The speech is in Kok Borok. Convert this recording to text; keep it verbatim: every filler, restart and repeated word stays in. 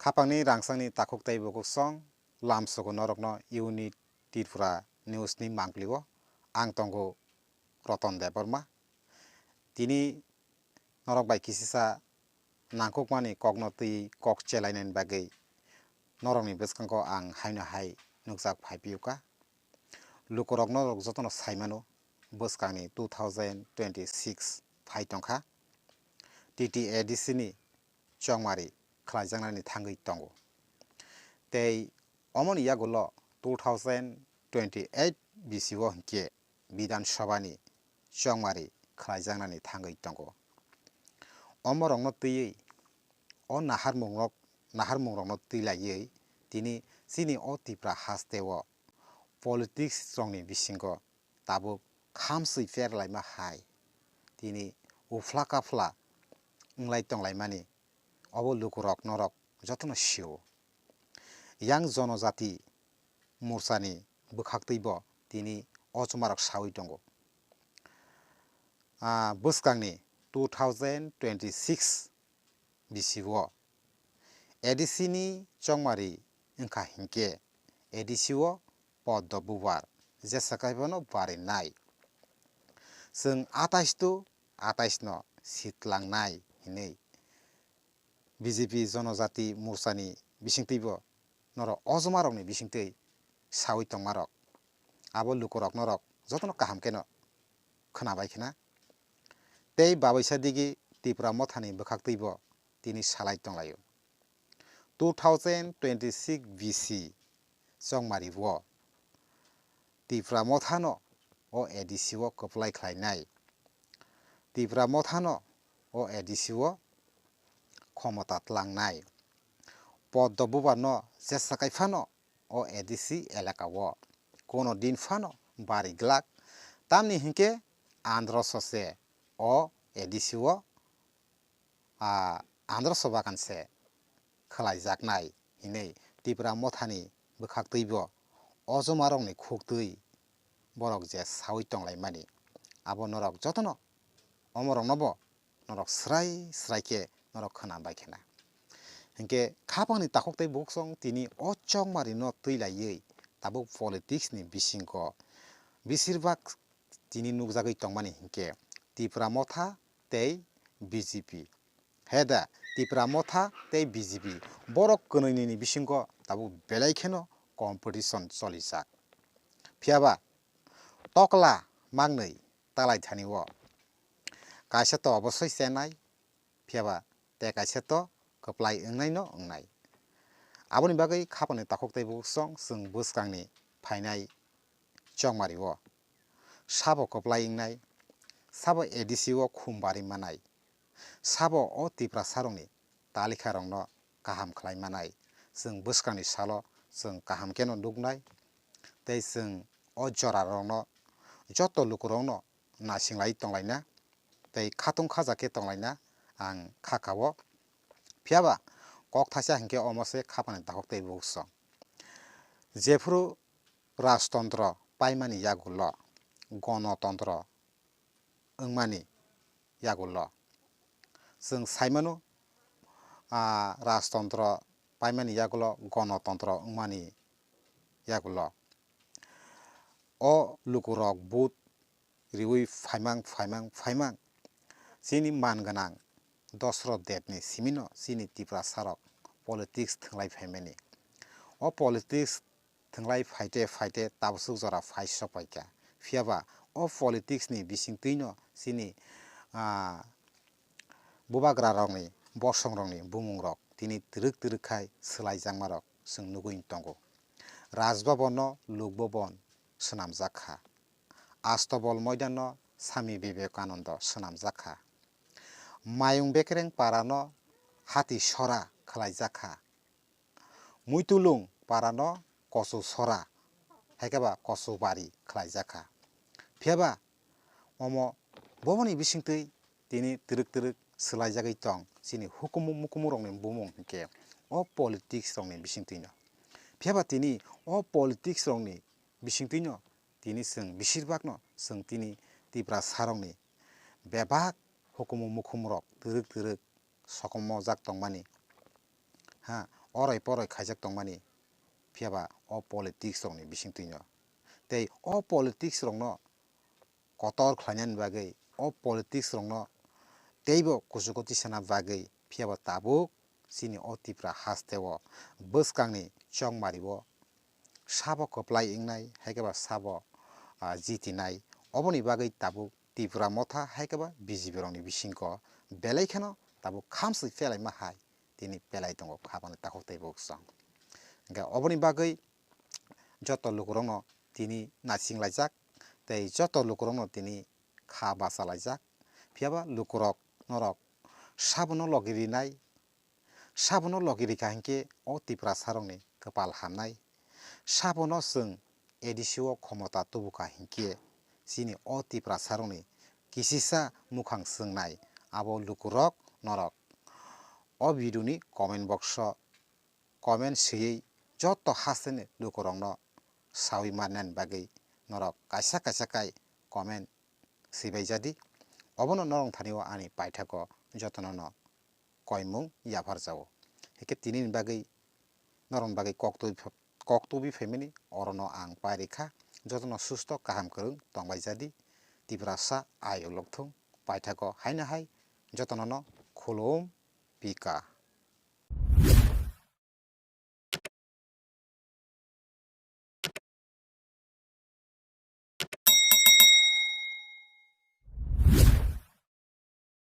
Khapangni rangchakni takhuk tei bukhuk song lamsogo norokno Unit Tripura News ni mangpili o ang tongo Roton Debbarma. Tini norok bai kisisa nangkukmani kokno twi kok chelainani bagwi norokni bwskango ang haino hai nukjak phai phiyokha. Lukurok norok jotono saimano bwskangni two thousand twenty-six phai tongkha. T T A D C ni chongmari khlaijaknani thangwi tongo. Tei omoni yagulo two thousand twenty-eight bisio hinkhe Bidhan Sabha ni chongmari khlaijaknani thangwi tongo. Omorokno twiwi, o naharmungrok, naharmungrokno twilaiwi tini chini o Tipra hasteo politics rokni bisingo tabuk khamswi perlaima hai tini uphla kaphla wnglai tonglaimani obo lukurok norok jotono sio. Yang Jonojati Morchani bwkhaktwibo tini o chumarok sawi tongo. Ah, bwskangni two thousand twenty-six bisio A D C ni chongmari wngkha hinkhe A D C o poddo bubar jesa kaiphano barinai. Chwng atais to atais no sitlangnai hinwi B J P Jonojati Morchani bisingtwibo norok ojomarokni bisingtwi sawi tongmarok abo lukurok norok jotono kaham kheno khwnabai khna. Tei babaisa digi Tipra Mothani bwkhaktwibo tini salai tonglaio. Two thousand twenty-six B C chongmari o Tipra Mothano o A D C o kwplai khlainai. Tipra Mothano o A D C o khomota tlangnai. Poddo bubarno jesa kaiphano o A D C elaka o kono din phano bari glak. Tamni hinkhe Andhra sose o A D C o, ah, Andhra sobakan se khlaijaknai hinwi Tipra Mothani bwkhaktwibo ojomarokni khuktwi borok je sawi tonglaimani abo norok jotono omoroknobo norok srai srai khe norok khwna bai khena. Hinkhe khapangni takhuk tei bukhuk song tini o chongmarino twi laiwi tabuk politics ni bisingo besirbak tini nukjagwi tongmani hinkhe Tipra Motha tei B J P. He da, Tipra Motha tei B J P borok kwnwi nini bisingo tabuk belai kheno competition cholijak. Phiyaba tokla mangnwi talaithani o kaisa to obosoi chenai, phiyaba tei kaisa to kwplai wngnai no wngnai. Aboni bagwi khapangni takhuk tei bukhuk song chwng bwskangni phainai chongmari o sabo kwplai wngnai, sabo A D C o khum bari manai, sabo o Tiprasarokni talikharokno kaham khlai manai. Chwng bwskangni salo chwng kaham kheno nuknai tei chwng o jorarokno joto lukurokno nasinglai tonglaina tei khatung khaja khe tonglaina ang kha kha o. Phiyaba kok thaisa hinkhe omo se khapangni takhuk tei bukhuk song. Jephuru rajtontro paimani yagulo gonotontro wngmani yagulo chwng saimano, ah, rajtontro paimani yagulo gonotontro wngmani yagulo o lukurok vote riwi phaimang, phaimang, phaimang. Chini man gwnang Dosrot Debni simino chini Tiprasarok politics thwnglai phaimani. O politics thwnglai phaite phaite tabasuk jora phai sokpaikha. Phiyaba o politics ni bisingtwino chini, ah, bubagrarokni, bosongrokni bumungrok tini twrwk twrwk khai swlaijakmarok chwng nugwi tongo. Raj Bhavan no Lok Bhavan swnamjak kha. Astobol Moidan no Swami Vivekananda swnamjak kha. Mayung Bekereng Para no Hati Sora khwlaijak kha. Muitulung Para no Kosu Sora, hai khe ba Kosu Bari khwlaijak kha. Phiyaba omo boboni bisingtwi tini twrwk twrwk swlaijagwi tong chini hukumu mukumu rokni bumung hinkhe o politics rokni bisingtwino. Phiyaba tini o politics rokni bisingtwino tini chwng besirbakno chwng tini Tiprasarokni bebak hukumu mukhumrok twrwk twrwk sokomojak tongmani. Ha, oroi poroi khaijak tongmani, phiyaba o politics rokni bisingtwino. Tei o politics rokno kotor khlainani bagwi, o politics rokno teibo kuchugo tisana bagwi, phiyaba tabuk chini o Tipra hasteo bwskangni chongmario sabo kwplai wngnai, hai khe ba sabo, ah, jitinai. Oboni bagwi tabuk Tipra Motha hai khe ba B J P rokni bisingo belai kheno tabuk khamswi phelaima hai tini pelai tongo, khabani takhuk tei bwswng. Hingkhe oboni bagwi joto lukurokno tini naisinglaijak tei joto lukurokno tini kha bachalaijak. Phiyaba lukurok norok sabono logi rinai, sabono logi rikha hinkhe o Tiprasarokni kwpal hamnai. Sabono chwng A D C o khomota tubukha hinkhe chini o Tiprasarokni kisisa mukhang chwngnai abo lukurok norok o video ni comment box o comment swiwi joto hasteni lukurokno sawi mannani bagwi norok kaisa kaisa kai comment swibai jadi. Obono norok thani o ani paithakgo jotono no koimung yapharjao. Hikhe tinini bagwi norokni bagwi kok twi ph-, kok tubui phaimani orono ang pairikha. Jotono susto kaham kwrwng tongbai jadi. Tiprasa ayuk lokthung paithakgo haino hai jotono no khulum pika.